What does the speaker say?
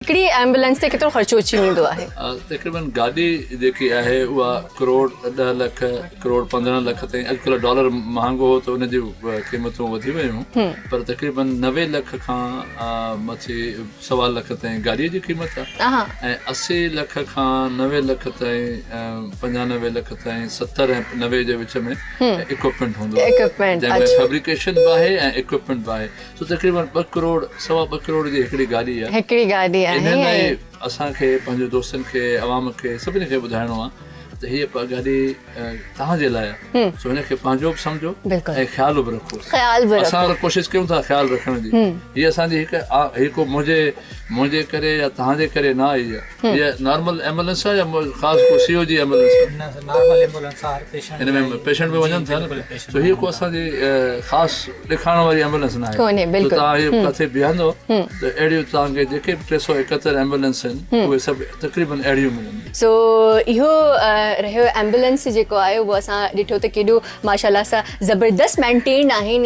هڪڙي ايمبولينس تي ڪيترو خرچو اچي ويندو آهي؟ تقريبن گاڏي جيڪي آهي اها ڪروڙ ڏهه لک ڪروڙ 15 لک تائين اڄڪلهه ڊالر مهانگو هو ته ان جون قيمتون وڌي ويون پر تقريبن 90 لک کان مٿي سوا لک تائين گاڏي جي قيمت آهي ۽ 80 لک کان 90 لک تائين 95 لک تائين 70 ۽ 90 جي وچ ۾ اڪوپمينٽ هوندو آهي جنهن ۾ فيبريڪيشن به آهي ۽ اڪوپمينٽ به آهي سو تقريبن ٻه ڪروڙ سوا ٻه ڪروڙ جي هڪڙي گاڏي آهي. هڪڙي گاڏي آهي انهن لاء اسان کي پنهنجي دوستن کي عوام کي سڀني کي ٻڌائڻو آهي ته هيء گاڏي توهان جي لاء آهي سو هن کي پنهنجو به سمجهو ۽ خيال به رکو خيال به اسان ڪوشش ڪيون ٿا خيال رکڻ جي هي اسان جي هڪ هي ڪو منهنجي منهنجي ڪري يا توهان جي ڪري نه آئي آهي هي نارمل ايمبولينس آهي يا خاص ڪو سي او جي ايمبولينس آهي؟ نه سر نارمل ايمبولينس آهي هر پيشنٽ هن ۾ پيشنٽ به وڃن ٿا نه سو هي ڪو اسان جي خاص ڏيکارڻ واري ايمبولينس نه آهي ڪونهي بلڪل توهان هي ڪٿي بيهندو ته اهڙيون توهان کي جيڪي به 371 ايمبولينس آهن اهي سڀ تقريبن اهڙيون ملنديون. سو اهو رهيو ايمبولينس جيڪو آهي اهو اسان ڏٺو ته ڪيڏو ماشاءالله سان زبردست مينٽينڊ آهن.